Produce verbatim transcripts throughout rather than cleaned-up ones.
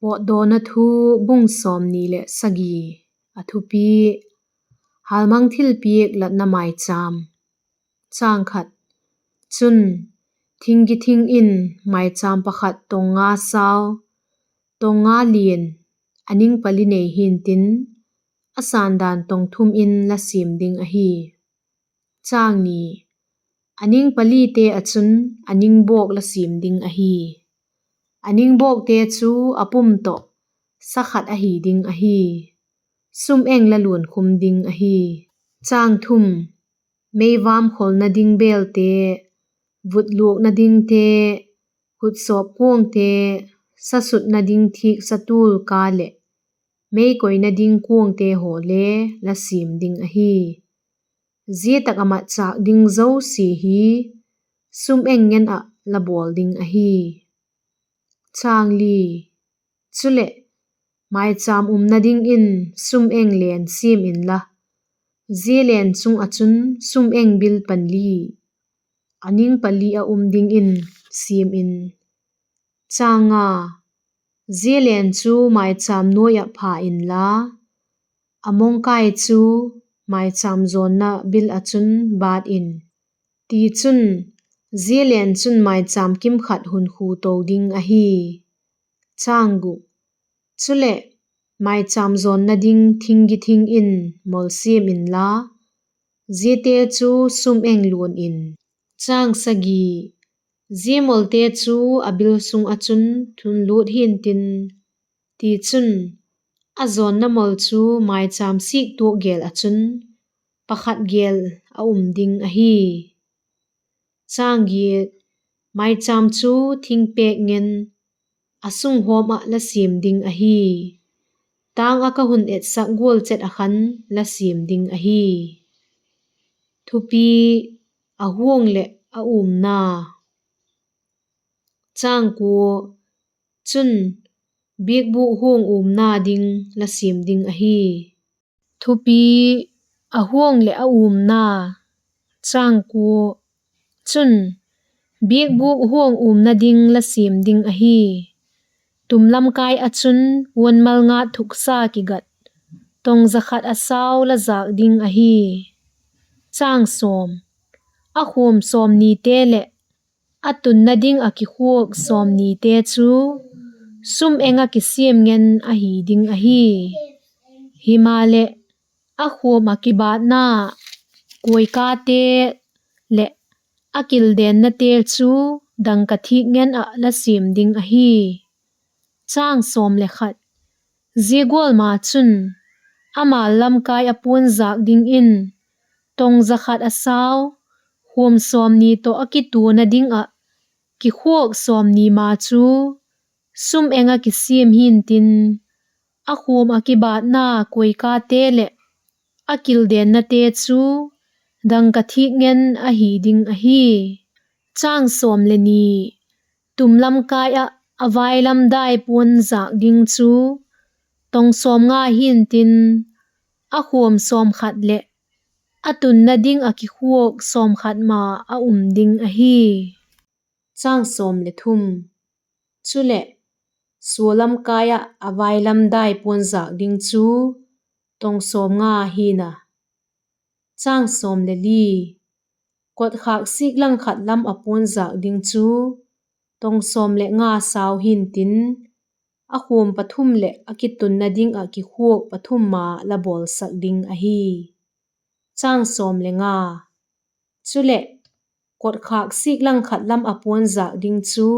Pawtdawna Thu, bung sawmni leh sagi. A thupi: Hâlmang thilpiak latna maichâm. Chang khat. Chun, thing kithing in maichâm pakhat tong nga sau, tong nga lian, a ning pali nei hi'ntin, a sândan tong thum in la siam ding ahi. Chang ni. A ning palite ah chun a ning bawk la siam ding ahi. A ning bawkte chu a pum tawh sa khat ahi ding ahi. Sum-eng la luankhum ding ahi. Chang thum. Meivam kholna ding bêlte, vutluakna dingte, khutsawp kuangte, sa sutna ding thîk sa tul ka leh mei koina ding kuangte haw le la siam ding ahi. Zia tak ah matchâk ding zosia hi sum-eng ngen ah la bawl ding ahi. Chang li. Chuleh, maichâm umna dingin sum-eng len siam inla, zia len chung ah chun sum-eng bil pali, a ning pali a um dingin siam in. Chang nga. Zia len chu maichâm nuai ah pha inla, a mawngkai chu maichâm zawnna bil ah chun bât in; tichun, zia len chun maichâm kimkhat hun khu to ding ahi. Chang guk. Chuleh, maichâm zawnna ding thing kithing in mol siam inla, ziate chu sum-eng luan in. Chang sagi. Zia molte chu a bil sung ah chun thunlût hi'ntin; tichun, a zawnna mol chu maichâm sîk tuak gel ah chun pakhat gel a um ding ahi. Chang giat. Maichâm chu thingpêk ngen, a sunghawm ah la siam ding ahi. Tâng ah ka hun etsak gual chet ah khan la siam ding ahi. Thupi: A huang leh a umna. Chang kua. Chun, biakbûk huang umna ding la siam ding ahi. Thupi: A huang leh a umna. Chang kua. Chun, biakbûk huang umna ding la siam ding ahi. Tum lam kai ah chun puan malngat thuksa kigat tong za khat a sau la zâk ding ahi. Chang sawm. A khuam sawmnite leh a tunna ding ah kikhuak sawmnite chu sum-eng ah kisiam ngen ahi ding ahi. Himaleh, a khuam ah kibâtna kuaikate leh a kildennate chu dangka thîk ngen ah la siam ding ahi. Chang sawm le khat. Zia gual ma chun, a mal lam kai ah puan zâk dingin tong za khat a sau, khuam sawmni tawh a kituana ding ah kikhuak sawmni ma chu sum-eng ah kisiam hi'ntin, a khuam ah kibâtna kuaikate leh a kildennate chu dangka thîk ngen ahi ding ahi. Chang sawm le ni. Tum lam kai ah a vai lam dai puan zâk ding chu tong sawmnga hi'ntin, a khuam sawmkhat leh a tunna ding ah kikhuak sawmkhat ma a um ding ahi. Chang sawm le thum. Chuleh, sua lam kai ah a vai lam dai puan zâk ding chu tong sawmnga hi'n a. Chang sawm le li. Kotkhâk sîk lang khat lam ah puan zâk ding chu tong sawm leh nga sau hi'ntin, a khuam pathum leh a kitunna ding ah kikhuak pathum ma la bawlsak ding ahi. Chang sawm le nga. Chuleh, kotkhâk sîk lang khat lam ah puan zâk ding chu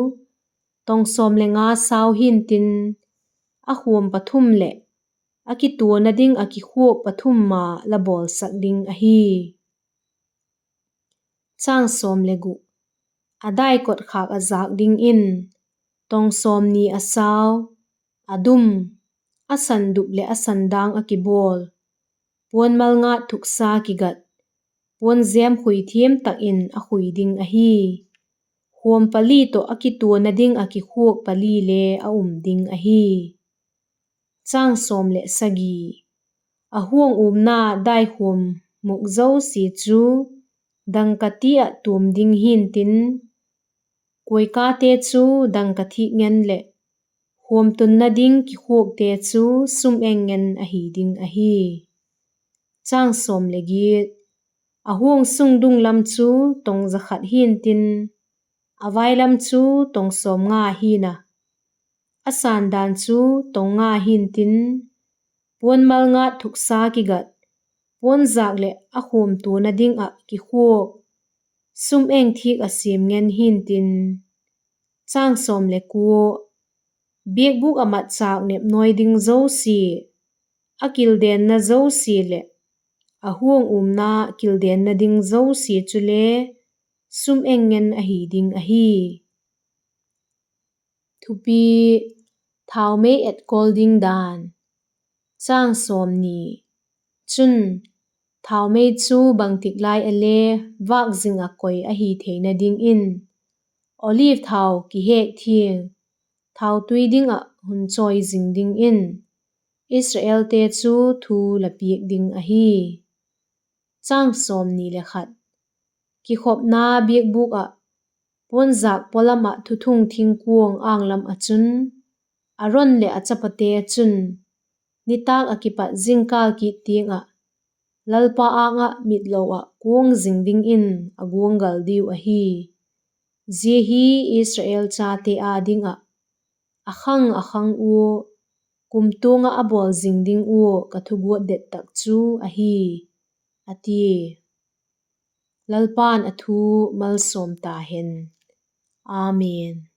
tong sawm le nga sau hi'ntin, a khuam pathum leh a kituana ding ah kikhuak pathum ma la bawlsak ding ahi. Chang sawm le gu. A dai kotkhâk a zâk dingin tong sawmni a sau, a dum, a sandup leh a sandâng ah kibawl, puan malngat thuksa kigat, puan jêmkhui thiam tak in a khui ding ahi. Khuam pali tawh a kituana ding ah kikhuak pali le a um ding ahi. Chang sawm leh sagi. A huang umna daikhuam muk zosia chu dangka ti ah tuam ding hi'ntin, kuaikate chu dangka thîk ngen leh kawmtunna ding kikhuakte chu sum-eng ngen ahi ding ahi. A huang sung dung lam chu tong za khat hi'ntin, a vai lam chu tong sawmnga hi'n a, a sândan chu tong nga hi'ntin, puan malngat thuksa kigat, puanzâk leh a khuamtuana ding ah kikhuak, sum-eng thîk ah siam ngen hi'ntin. Biakbûk ah matchâk nep nawi ding zosia, a kildenna zosia leh a huang umna kildenna ding zosia chule sum-eng ngen ahi ding ahi. Thupi: Thaumei etkawl ding dan. Chun, thaumei chu bangtik lai ah le vâk zing ah koi ahi theina dingin, olive thau kihêk thiang, thautui ding ah hun chawi zing dingin, Israelte chu thu la piak ding ahi. Kikhopna biakbûk ah, puanzâk pawlam ah thuthung thingkuang âng lam ah chun, Aron leh a chapate chun, nitâk ah kipat zingkâl kit tiang ah, Lalpa âng ah mitlo ah kuang zing dingin a guanggal diu ahi. Zia hi Israel chate â ding ah a khang a khang ua, kumtuang ah a bawl zing ding ua ka thuguat det tak chu ahi, a tia. Lalpa'n a thu malsawm ta hen. Amen.